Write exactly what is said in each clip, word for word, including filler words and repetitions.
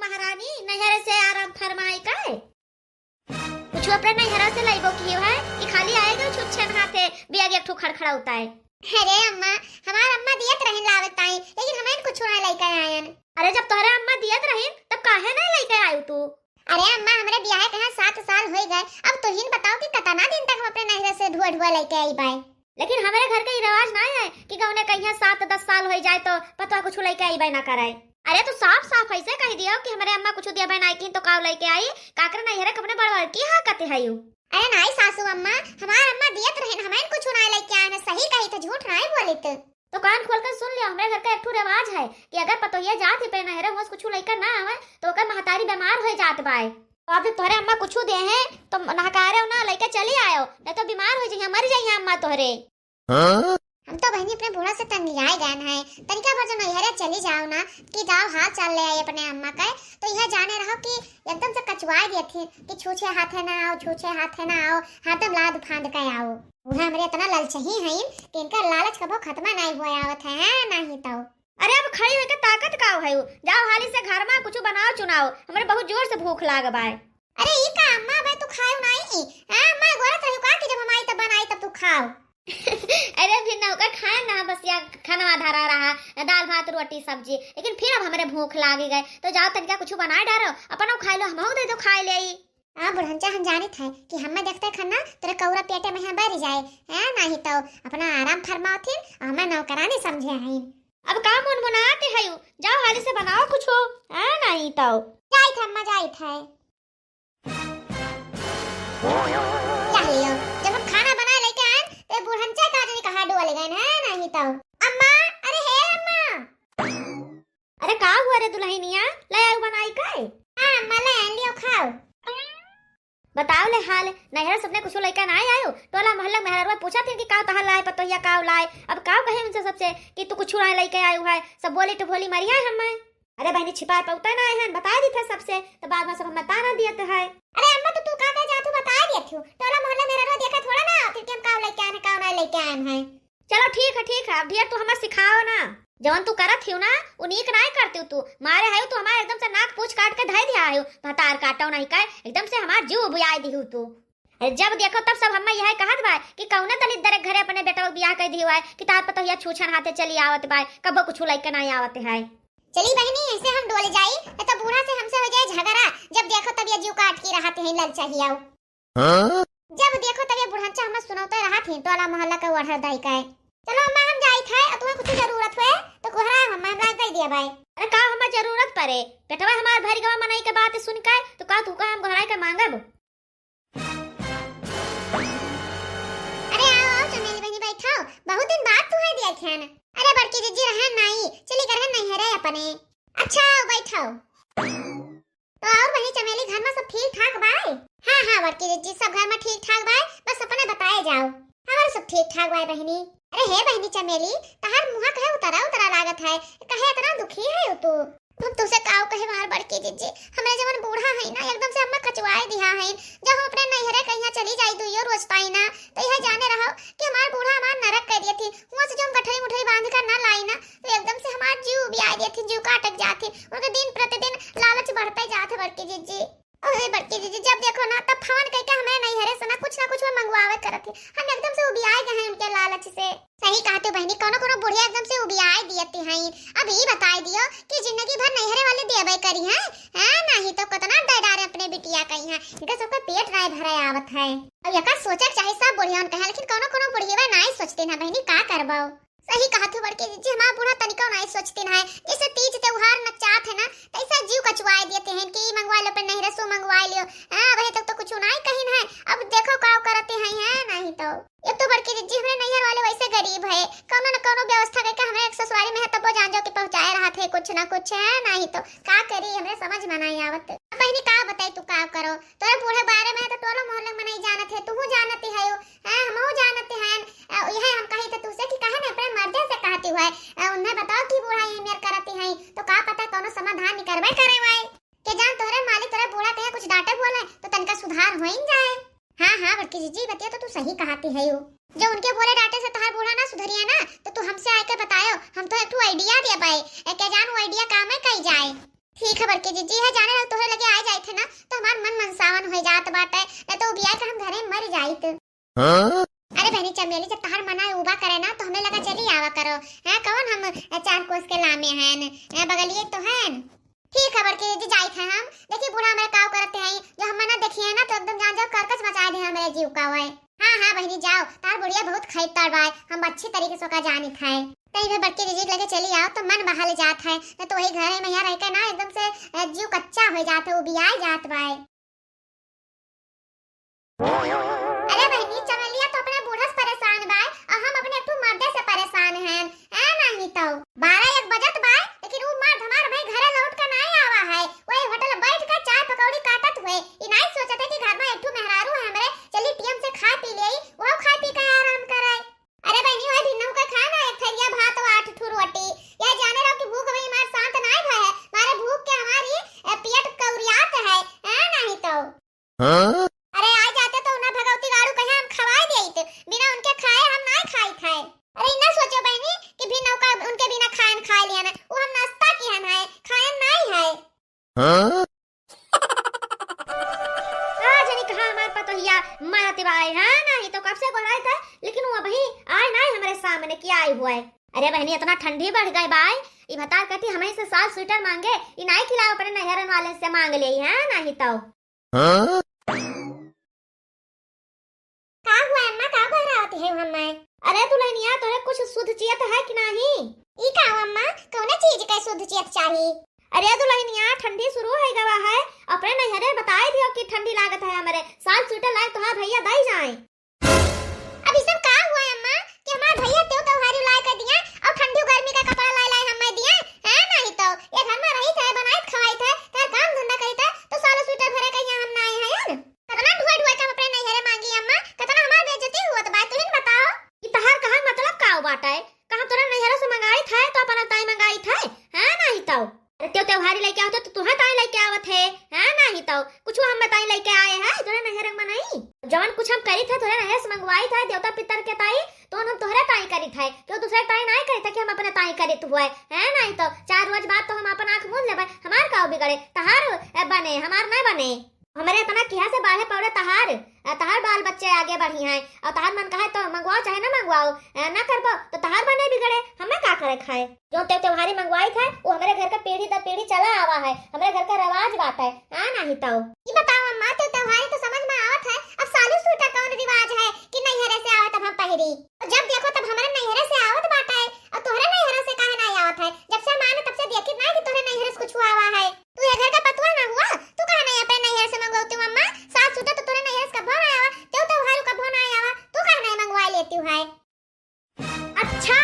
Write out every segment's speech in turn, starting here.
महारानी, नैहरे से आराम फरमाए का? कुछ अपने नैहरा से लइबो की है कि खाली आएगा छुच्छन हाथे बिया के एक ठो खड़खड़ाउता है? अरे अम्मा, हमार अम्मा दियत रहिन लावे ताई, लेकिन हमैं कुछ ना लइके आयन। अरे जब तोहरे अम्मा दियत रहिन तब काहे ना लइके आयु तू? अरे अम्मा, हमरे बियाहे के यहाँ सात साल होइ गए, अब तुहिन बताओ कि कतना दिन तक हम अपने नैहरे से ढुआ ढुआ लइके आई बाय। लेकिन हमरे घर के ई रिवाज ना है कि गौने कहिया सात दस साल होइ जाए तो पतवा कुछ लइके अइबे ना करे। अरे तू साफ साफ ऐसे कह दियो कि हमरे अम्मा कुछ देबे ना की तो काव लइके आई, काकर नैहरे के अपने बड़वर की हाँ कते है यू। अरे नाई सासू अम्मा, हमार अम्मा दियत रहिन, हमैं कुछ ना लइके आए, सही कही थे, झूठ नाई बोलित। तो कान खोल कर सुन लियो, हमरे घर का एक ठो रिवाज है कि अगर पतोहिया जात ही पे नैहरे हुआ से कुछ लइके ना आवे तो ओकर महतारी बीमार हो जात बाय। तो अब जब तोहरे अम्मा कुछ दे हैं तो नहकारे ना लइके चली आयो, नहीं तो बीमार हो जाइए, मर जाइए अम्मा तोहरे। हाँ? हम तो बहिनी अपने बूढ़ा से तंगियाए गए हैं, तनिका भर जो नैहरे चली जाओ ना, कि जाओ हाल चाल ले आई अपने अम्मा का, तो यह जाने रहो कि एकदम से कचुआए दिए थे कि छूछे हाथे ना आओ, छूछे हाथे ना आओ, हरदम लाद फांद के आओ। बूढ़ा हमरे इतना ललचही हैं कि इनका लालच कबो खत्मा नहीं हुआ आवत है, हैं? नहीं तो। अरे अब खड़ी होके ताकत का है? जाओ हाली से घर में कुछ बनाओ चुनाओ, हमरे बहुत जोर से भूख लाग बाय। अरे ई का अम्मा, बे तू खायो नाई? हाँ, अम्मा गोरत रही का कि जब हम आई तब बनाई तब तू खाओ। अरे फिर ना ओकर खाए ना, बस या खाना धरा रहा, दाल भात रोटी सब्जी, लेकिन फिर अब हमरे भूख लागी गए, तो जाओ तनिका कुछ बनाए डारो, अपन खाए लो, हमहू दे दो खाए ले। हाँ बुढ़ंचा, हम जानित है कि हम्मे देखते खन्ना तोरे कौरा पेटे में यहाँ बैठ जाए, हैं? नहीं तो अपना आराम फरमाओ थिन, हम्मे नौकरानी समझे हैं। अब का मुनमुनाते है, जाओ हाली से बनाओ कुछ, हैं? नहीं तो जाइत है अम्मा, जाइत है। या लियो, जब हम खाना बनाए लेके आए, तो बुढ़ंचा का जाने कहाँ डोल गए हैं, नहीं तो। अम्मा, अरे हे अम्मा। अरे का हुआ रे दुल्हनिया, ले आऊ बनाई के? हाँ अम्मा, ले आन लियो, खाओ। बताओ ले हाल, नैहरा से अपने कुछ लइका ना आयो? टोला मोहल्ला मेहररुआ पूछा थे कि काव तहार लाए, पतोहिया काव लाए। अब काव कहे उनसे सबसे कि तू कुछ ना लइके आयो है, सब बोली तो भोली मरिया है हमें। अरे बहिनी, छिपाए पउता ना है, बताए दी थे सबसे, तो बाद में सब हमें ताना दियत है। अरे अम्मा, तो तू का कहे जात हूँ, बताए दियत हूँ, टोला मोहल्ला मेहररुआ देखा थोड़ा ना, फिर कि हम काव लइके आए हैं, काव ना लइके आए हैं। चलो ठीक है, ठीक है, अब ढेर तू हमें सिखाओ ना। जवन तू करत हियो ना, उ नीक नाय करती तू। मारे है तू हमारे एकदम से नाक पूछ काट के धइ दिया है, भतार काटो नहीं कहे, एकदम से हमार जीव उबियाए दिहू तू। अरे जब देखो तब सब हम्मा यह कहत बाय कि कौने दलित दरे घरे अपने बेटा बियाह कर दियो है कि तार पतोहिया छूछन हाथे चली आवत बाय, कबो कुछ लइके नहीं आवत है। चली बहिनी, ऐसे हम डोल जाई, नहीं तो बूढ़ा से हमसे हो जाए झगड़ा। जब देखो तब ये जीव काट के रहत है, ललचाही आओ। हाँ? जब देखो तब ये बुढ़ंचा हमें सुनौते रहत ही, टोला मोहल्ला के ओढ़र दाई का है। चलो अम्मा, हम जाइत है, और तुम्हें कुछ जरूरत हुए तो कोहरा हम, हम लाग दे दिया भाई। अरे का हमें जरूरत पड़े, पेटवा हमार भर गवा मनई के बात सुन के, तो का तू का हम घराई के मांगब? अरे आओ, आओ चमेली बहिनी, बैठो, बहुत दिन बाद तू है दिया ख्यान। अरे बड़की जिज्जी रहन नाई, चली गए रहन नैहरे अपने। अच्छा आओ, बैठो। तो और बहिनी चमेली, घर में सब ठीक ठाक बाय? हाँ, हाँ बड़की जिज्जी, सब घर में ठीक ठाक बाय, बस अपने बताए जाओ। हमारे सब ठीक ठाक बाय बहिनी। अरे हे बहिनी चमेली, तहार मुँह कहे उतरा उतरा लागत है, कहे इतना दुखी है तू? हम तुसे काव कहे हमार बड़की जिज्जी, हमरे जवन बूढ़ा है ना, एकदम से हमें खचवाए दिया है। जब हम अपने नैहरे कहिया चली जाई दुइयो रोज ताई ना, तो यह जाने रहो कि हमार बूढ़ा हमार नरक कर दिए थी। हुआ से जो हम गठरी मुठरी बांध कर ना लाई ना, तो एकदम से हमार जीव उबियाए दिए थी, जीव का अटक जात थी। उनके दिन प्रतिदिन लालच बढ़ते जात है बड़की जिज्जी। अरे बड़की जिज्जी, जब देखो ना तब फोन करके हमें नैहरे से ना कुछ ना कुछ वो मंगवावे करत थी। हम एकदम से उबियाए गए हैं उनके लालच से। सही कहते बहिनी, कोनो कोनो बुढ़िया एकदम से उबियाए दियते हैं। अब ई बताए दियो कि जिंदगी भर नैहरे वाले देबे करी हैं, हैं? नहीं तो कितना डर डारे अपने बिटिया कही हैं, इनका सबका पेट नाय भरे आवत है। अब यका सोचे के चाहे सब बुढ़ियन कहे, लेकिन कोनो कोनो बुढ़िया नाय सोचते ना बहिनी, का करबो? सही कहत हो बड़की जिज्जी, हमार बूढ़ा तनिको नाय सोचते ना है, जैसे तीज त्योहार नचात है ना, तैसा जीव कचुआए दियते हैं कि ई मंगवा लो, पर नैहरे सो मंगवा लियो। हाँ, वही तक तो कुछ नाय कहिन है, अब देखो का करते हैं, हैं? नहीं तो। एक तो बड़की जिज्जी हमरे नैहर वाले वैसे गरीब है, कौनो न कौनो व्यवस्था करके हमरे एक ससुरारी में है तब वो जान जाओ कि पहुँचाए रहा थे कुछ ना कुछ, है? नहीं तो का करी, हमरे समझ में नहीं आवत। अब बहिनी का बताई तू का करो, तोरे बूढ़े बारे में तो टोलो मोहल्ले में नहीं जानत है, तू जानती है, हैं? हमहू जानत है। यह हम कही थे तुसे कि कहे नहीं अपने मर्दे से कहती हुए, उन्हें बताओ कि बूढ़ा ये मेर करती है, तो का पता कौनो समाधान निकलबे करे हुए। के जान तोहरे मालिक तोहरे बूढ़ा कहे कुछ डांटे बोले तो तनका सुधार होइन जाए। हाँ, हाँ बड़की जिज्जी, बतिया तो तू सही कहती है यू। जो उनके बोले डांटे से तोहार बूढ़ा ना सुधरिया ना, तो तू हमसे आके बतायो, हम तो एक ठो आइडिया दे पाए। ए, के जान वो आइडिया काम में कई जाए। ठीक है बड़की जिज्जी, है जाने रहो तोहरे लगे आ जाइत है ना, तो हमार मन मनसावन हो जात बाटे, न तो उबिया के हम घरे मर जाइत। हाँ? अरे बहनी चमेली, जब तहार मना उबा करे ना, तो हमें लगा चली आवा करो। हैं, कौन हम, अ, चार कोस के लामे हैं, अ, बगलिए तो हैं। ठीक है बड़की जिज्जी, जाइत है हम। देखी बूढ़ा हमारे काव करते हैं, जो हम मना देखिए ना, तो एकदम जान जाओ करकच मचाए दे हमारे जीव का हुए। हाँ, हाँ बहनी, जाओ, तार बुढ़िया बहुत खैतर बाय, हम अच्छी तरीके से ओका जानित है। तई भे बड़की जिज्जी के लगे चली आओ, तो मन बहल जात है, न तो वही घर में यहाँ रह के ना एकदम से, अ, जीव कच्चा हो जात है, उबियाए जात बाय। अरे बहनी, चमेलिया तो अपने बूढ़ा से परेशान बाय, और हम अपने एक ठो मर्दे से परेशान हैं। है नहीं तो बारह एक बजत बाय, लेकिन ऊ मर्द हमार भाई घरे लौट के नहीं आवा है, वही होटल बैठ के चाय पकौड़ी काटत हुए। ई नहीं सोचत है कि घर में एक ठो मेहरारू है हमरे, चली टीएम से खा पी ले, वो खा पी के आराम करे। अरे बहनी, वही भिन्नू के खाए ना एक थरिया भात और आठ ठो रोटी। यह जाने रहो कि भूख वही मार शांत नहीं भय है, मारे भूख के हमारी, ए, पेट कौरियात है, है नहीं तो। हाँ? अरे आ जाते तो उन्हें भगवती गाड़ू कहे हम खवाए देइत, बिना उनके खाए हम नहीं खाइत है। अरे इन्ना सोचो बहनी कि भिन्नू का उनके बिना खाएन खाए लिया ना, वो हम नाश्ता किहन है, खाएन नहीं है। हाँ? का जानी कहाँ हमार पतोहिया मरत बाय, हाँ, नहीं तो कब से गोहराइत है, लेकिन वो अबही आए नहीं हमरे सामने कि आए हुए। अरे बहनी, इतना ठंडी बढ़ गई बाय, ई भतार कहती हमें से साल स्वेटर मांगे, ई नहीं खिलाओ अपने नैहरन वाले से मांग ले, हाँ, नहीं तो। हाँ? का हुआ अम्मा, का गोहरावत है हमें? अरे दुल्हनिया, तोहरे कुछ सुध चियत है कि नहीं? ई का अम्मा, कौने चीज के सुध चियत चाही? अरे दुल्हनिया, ठंडी शुरू हो गवा है, अपने नैहरे बताई दियो कि ठंडी लागत है हमरे, साल स्वेटर लाए तोहार भैया दई जाए। अब ई सब का हुआ अम्मा कि हमार भैया तेउ त्योहारी लाए कर दिया और ठंडी गर्मी का कपड़ा लाए लाए हमें दिया, है नहीं तो ये घर में रही थे, बनाई खवाई थे, तार काम धंधा करी थे, तो साल स्वेटर भरे कहिया हम ना आए हैं यार। कतना ढुआ ढुआ के हम अपने नैहरे मांगी अम्मा, कतना हमार बेइज्जती हुआ तो बात तुहिन बताओ। ई तहार कहा मतलब का बात है? कहाँ तोरा नैहरा से मंगाई थे तो अपन ताई मंगाई थे, हाँ नहीं तो। अरे त्यो त्योहारी लेके आवत तो तुहे ताई लेके आवत है, हाँ नहीं तो। कुछ हम बताई लेके आए हैं तोरे नैहर में नहीं। जवन कुछ हम करी थे तोरे नैहर से मंगवाई थे देवता पितर के ताई, तो हम तोहरे ताई करी थे, क्यों दूसरे ताई नहीं करी थे कि हम अपने ताई करी तू हुए, है नहीं तो। चार रोज बाद तो हम अपन आँख मूंद लेबे, हमार का बिगड़े, तहार, ए, बने, हमार नहीं बने। हमरे इतना किहा से बाढ़े पौड़े तहार, अ, तहार बाल बच्चे आगे बढ़ी हैं, और तहार मन कहे तो मंगवाओ चाहे ना मंगवाओ, अ, ना करबो तो तहार बने बिगड़े, हमें का करे खाए। जो ते त्योहारी मंगवाई थे, वो हमरे घर का पीढ़ी दर पीढ़ी चला आवा है, हमरे घर का रिवाज बात है, हाँ नहीं तो। ई बताओ अम्मा, ते त्योहारी तो समझ में आवत है, अब सालू स्वेटर कौन रिवाज है कि नैहरे से आवत अब हम पहिरी? और जब देखो तब हमरे नैहरे से आवत बाटे, और तोहरे नैहरे से काहे नहीं आवत है? जब से हम आने तब से देखित नहीं कि तोहरे नैहरे से कुछ आवा है। तू ये घर का पतुआ ना हुआ, तू काहे नहीं अपने नैहर से मंगवाती हूँ अम्मा? सास छूटे तो तोरे नैहर से कभो ना आवा, तेउ त्योहार कभो ना आवा, तू काहे नहीं मंगवा लेती हूँ है? अच्छा,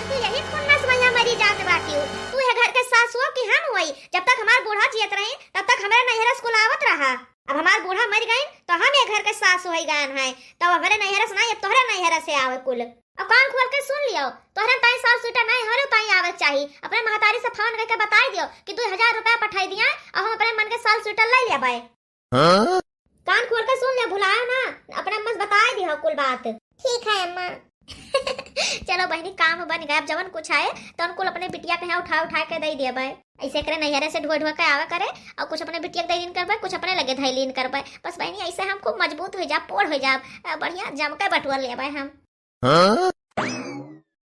तू यही खुन्नस मैया मरी जात बाटी हो। तू ये घर के सास हो कि हम होई? जब तक हमार बूढ़ा जियत रही, तब तक हमरे नैहर से कुल आवत रहा। अब हमार बूढ़ा मर गए तो हम ये घर के सास हो गए हैं, तब हमरे नैहर से ना, ये तोहरे नैहर से आवे कुल। अब कान खोल के सुन लियो, तोहरे ताई साल स्वेटर नहीं, हमरे ताई आवे के चाही। अपने महतारी से फोन करके बताई दियो कि दो हजार रुपया पठाई दिया, अब हम अपने मन के साल स्वेटर ले लेबै। हाँ? कान खोल के सुन ले, भुलायो ना, अपने अम्मा से बताई दियो कुल बात। ठीक है अम्मा। चलो बहनी, काम बन गया, अब जवन कुछ आए तो उनको अपने बिटिया के यहाँ उठा उठा के दे देबै। ऐसे करे नैहरे से ढुआ ढुआ के आवा करे, और कुछ अपने बिटिया के दे दीन करबै, कुछ अपने लगे धई लीन करबै। बस बहनी, ऐसे हम खूब मजबूत हो जाब, पोढ़ हो जाब, बढ़िया जम के बटुआ लेबै हम। हाँ?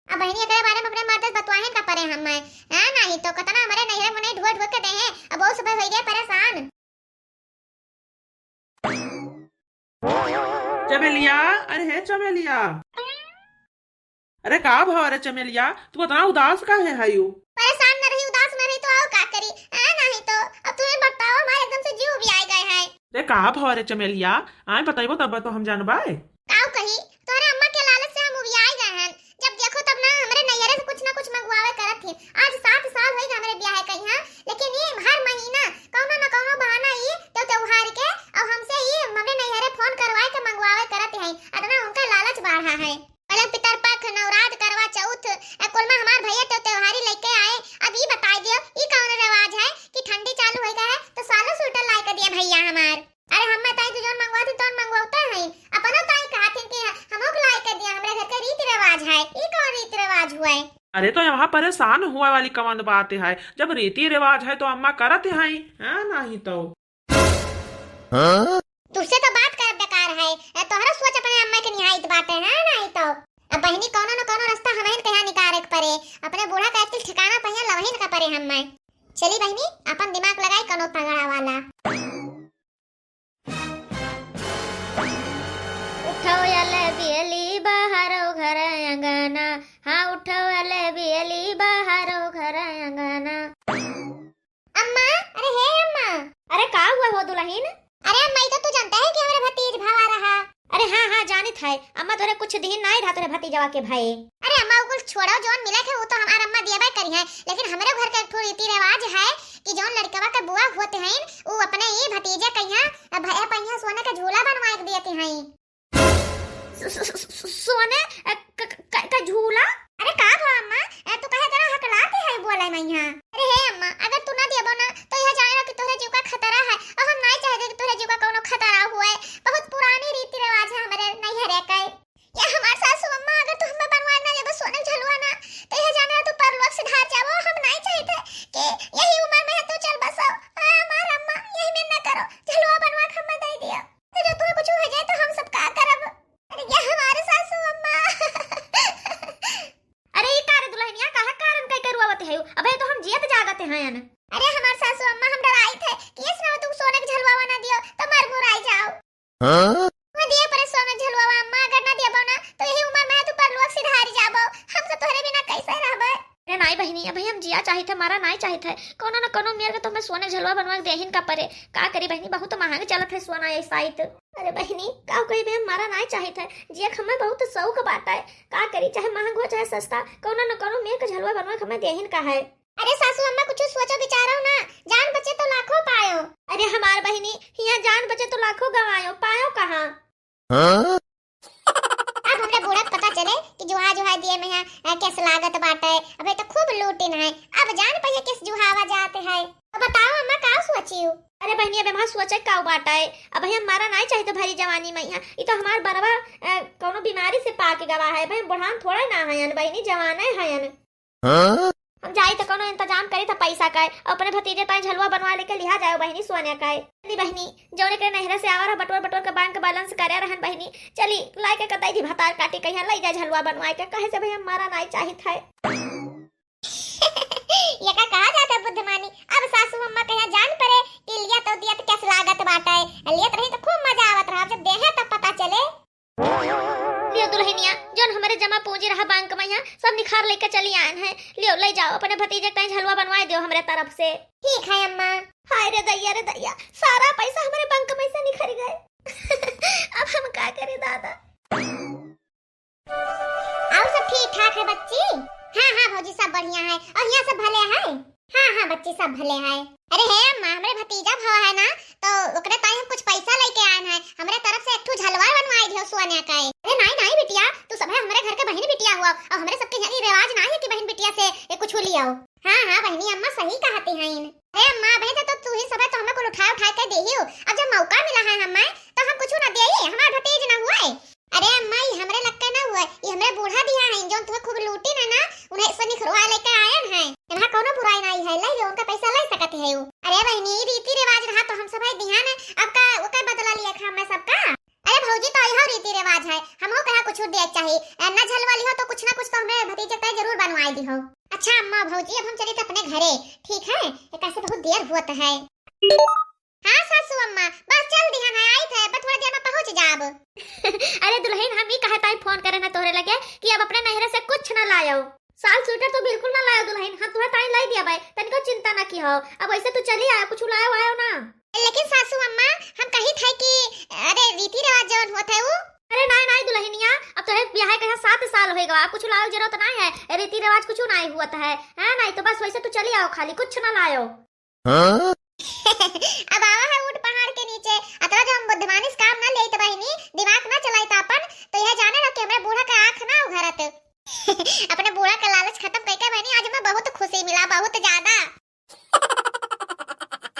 अब बहिनी, एकरे बारे में अपने मर्द से बतवाहे का परे हम, हैं? हाँ, नहीं तो कतना हमरे नैहरे में नहीं ढुआ ढुआ के दे हैं, अब वो सब हो गए परेशान। चमेलिया, अरे हे चमेलिया, अरे का भवा रे चमेलिया, तू इतना उदास काहे हयू? परेशान न रही, उदास न रही तो और का करी? हाँ, नहीं तो अब तुम्हें बताओ, हमारे एकदम से जीव भी आ गए है। अरे का भवा रे चमेलिया, आए बताइबो तब तो हम जानबाए। काऊ कही, तोहरे अम्मा के लालच से हम उबियाए गए हैं। जब देखो तब ना हमरे नैहरे से कुछ ना कुछ मंगवावे करत थी। आज सात साल होई गए हमरे ब्याह के यहाँ, लेकिन ये हर महीना कौनो न कौनो बहाना ये तो त्योहार के और हमसे ये हमरे नैहरे फोन करवाए के मंगवावे करत हैं। अतना उनका लालच बढ़ा है। पलंग पितर पख, नवरात, करवा चौथ, ए, कुल में हमार भैया तो त्योहारी लेके आए। अब ये बताई दियो, ये कौन रिवाज है कि ठंडी चालू हो गया है तो सालो स्वेटर लाई के दिए भैया हमार। अरे हमें ताई तू जौन मंगवाती तौन मंगवाते हैं, अपनो ताई अरे तो यहाँ परेशान हुआ वाली कवन बात है, जब रीति रिवाज है तो अम्मा करत हैं, हैं नहीं तो। हाँ? तुझसे तो बात करब बेकार है, ए, तोहरा सोच अपने अम्मा के निहाइत बाटे, हैं नहीं तो। अब बहिनी कौनो न कौनो रास्ता हमहिन के यहाँ निकारे के परे, अपने बूढ़ा का एक ठिकाना पहिया लवहिन का परे हम्मे। चली बहिनी, अपन दिमाग लगाई कौनो पगड़ा वाला। उठो अले बियली बहारो घर अंगना, हाँ उठो अले बियली बहारो घर अंगना। अम्मा, अरे हे अम्मा। अरे का हुआ हो दुलहिन? अरे अम्मा, ई तो तू जानता है कि हमरे भतीज भवा रहा। अरे हाँ हाँ जानित है अम्मा, तोरे कुछ दिहिन नाई रहा तोरे भतीजवा के भाई। अरे अम्मा, उ कुल छोड़ो, जौन मिले के उ तो हमार अम्मा दियबे करी है, लेकिन हमरे घर के एक ठो रीति रिवाज है कि जौन लड़कवा के बुआ होत हैं, उ अपने ई भतीजे कहिया भैया पहिया सोने के झूला बनवाए के देते हैं। सो-, सो-, सो-, सो-, सोने, अ, क-, क-, क-, का झूला? अरे का भवा अम्मा, अ, तू काहे इतना हकलाते है बोले मैं यहाँ? अरे हे अम्मा, अगर तू ना देबो ना, तो यह जाने रहो कि तोहरे जीव का खतरा है, और हम नहीं चाहते कि तोहरे जीव का कौनो खतरा हुए। बहुत पुरानी रीति रिवाज है हमारे नैहरे का। या हमार सासू अम्मा, अगर तू हमें बनवाए ना देबो सोने के झलुआ ना, तो यह जाने रहो तू परलोक से धार जाबो। हम नहीं चाहते कि यही उम्र में है तू चल बसो। आ, हमार अम्मा, यही में ना करो, झलुआ बनवा के हमें दे दियो। तो जो तुम्हें कुछ हो जाए तो हम सब का करब? अरे ये हमारे सासू अम्मा। अरे ये का रे दुलहिनिया, काहे कारण कई के रुआवत है? अबे तो हम जियत जागत हैं न। अरे हमार सासू अम्मा, हम डराई थे कि इस ना तू सोने के झलवावा ना दियो तो मर मुराई जाओ। हाँ? मैं दिए परे सोने के झलवावा अम्मा, अगर ना दियबो ना तो यही उम्र में तू परलोक सिधारी जाबो। हम तो तोहरे बिना कैसे रहबे? अरे नाई बहिनी, अबे हम जिया चाहित है, मारा नाई चाहित है। कोनो न कोनो मेर के तो हमें सोने झलवा बनवा के देहिन का परे। का करी बहिनी, बहुत महंग चलत है सोना ये साइत। अरे बहिनी, का कही बे, हमारा नाई चाहित है। जिया के हमें बहुत शौक बाटा है। का करी, चाहे महंग हो चाहे सस्ता, कोनो न कोनो मेर के झलवा बनवा के हमें देहिन का है। अरे सासू अम्मा, कुछ सोचो विचारो ना, जान बचे तो लाखों पायो। अरे हमार बहिनी, हिया जान बचे तो लाखों गवायो, पायो कहाँ? हाँ? अब हमरे बूढ़ा के पता चले कि जुहा जुहा दिए में है, अ, केस लागत बाटे। अबे तो खूब लूटिन है, अब जान पहिए केस जुहावा जात है। तो बताओ अम्मा, का सोचियो? अरे बहिनी, अबे हमार सोचे का बाटे, अब हम मारा नाई चाहित भरी जवानी में यहाँ। ई तो हमार बरवा, अ, कौनो बीमारी से पाके गवा है। भाई बुढ़ान थोड़ा ना हयन बहिनी, जवाने हयन। हाँ? हम जाई त कौनो इंतजाम करी त पैसा का, अपने भतीजे ताई झलुआ बनवा लेके लिहा जाओ बहिनी सोनिया का। ली बहिनी, जौन एकरे नैहरा से आवा रहा बटोर बटोर के बैंक बैलेंस करे रहन बहिनी, चली लाइके के दई दी भतार काटी कहिया लई जा झलुआ बनवाए के, कहे से भई हमारा नाई चाहित है। ये का कहा जाता बुद्धमानी, अब सासू अम्मा कहिया जान परे कि लिया तो दिया तो कैस लागत बाटे, लियत रही तो खूब मजा आवत रहा, अब जब देहे तब पता चले। लियो दुलहिनिया, जौन हमरे जमा पूंजी रहा बैंक में, यहाँ सब निखार लेके चली आयन है। लियो, ले जाओ, अपने भतीजे के ताई झलुआ बनवाए दियो हमरे तरफ से। ठीक है अम्मा। हाय रे दैया, रे दैया, सारा पैसा हमरे बैंक में से निखर गए। अब हम का करी दादा? और सब ठीक ठाक है बच्ची? हाँ, हाँ भौजी, सब बढ़िया है। और यहाँ सब भले है? हाँ, हाँ बच्ची, सब भले है। अरे हे अम्मा, हमरे भतीजा भवा है ना, तो ओकरे ताई हम कुछ पैसा लेके आयन है। हमरे तरफ से एक ठो झलवा बनवाई दियो सोनिया का। अरे नाई, नाई बिटिया, तू सब है हमरे घर के बहिन बिटिया हुआ, और हमरे सबके यहाँ ई रिवाज नाई है कि बहिन बिटिया से ए कुछ लियो। हाँ, हाँ बहिनी, अम्मा सही कहती हैं। अरे अम्मा, अबे तो, तो तू ही सब है, तो हमें कुल उठाए उठाए के देही हो। अब जब मौका मिला है हमें, तो हम कुछ ना देई, हमार भतीज ना हुए। अरे अम्मा, ई हमरे लक्के ना हुए, ई हमरे बूढ़ा दिया हैं, जौन तुम्हें खूब लूटिन है ना, उन्हें से निखरवा लेके आयन है। इनहा कौनो बुराई नाई है, ले लो, उनका पैसा ले सकत है उ। अरे बहिनी, ई रीति रिवाज रहा तो हम सब है दिया ने, अब का ओकर बदला लिया खा मैं सबका? अरे भौजी, तो इहो रीति रिवाज है, हमहू कहा कुछ दे चाही। ए, ना झलवा लिहो तो कुछ ना कुछ तो हमें भतीजे के जरूर बनवाई दिहो। अच्छा अम्मा भौजी, अब हम चली तो अपने घरे, ठीक है? एक ऐसे बहुत देर होत है। हाँ सासू अम्मा, बस चल दिहन है, आई थे, बस थोड़ी देर में पहुँच जाब। अरे दुलहिन, हम ई कहे ताई फोन करे ना तोहरे लगे कि अब अपने नैहरे से कुछ ना लायो। साल स्वेटर तो बिल्कुल ना लायो दुलहिन, हम तुहे ताई लाई दिया बाय, तनिको चिंता ना की हो। अब वैसे तू चली आयो, कुछ लायो आयो ना। लेकिन सासू अम्मा, हम कही थे कि अरे रीति रिवाज जवन होत है उ। अरे नाई नाई दुलहिनिया, अब तोहे ब्याह के यहाँ सात साल होए गवा, अब कुछ लायो जरूरत नाई है, रीति रिवाज कुछ नाई हुआ है, हाँ? नाई तो बस वैसे तू चली आओ, खाली कुछ ना लायो। हाँ? अब आवा है ऊंट पहाड़ के नीचे, अतरा जो हम बुद्धमानी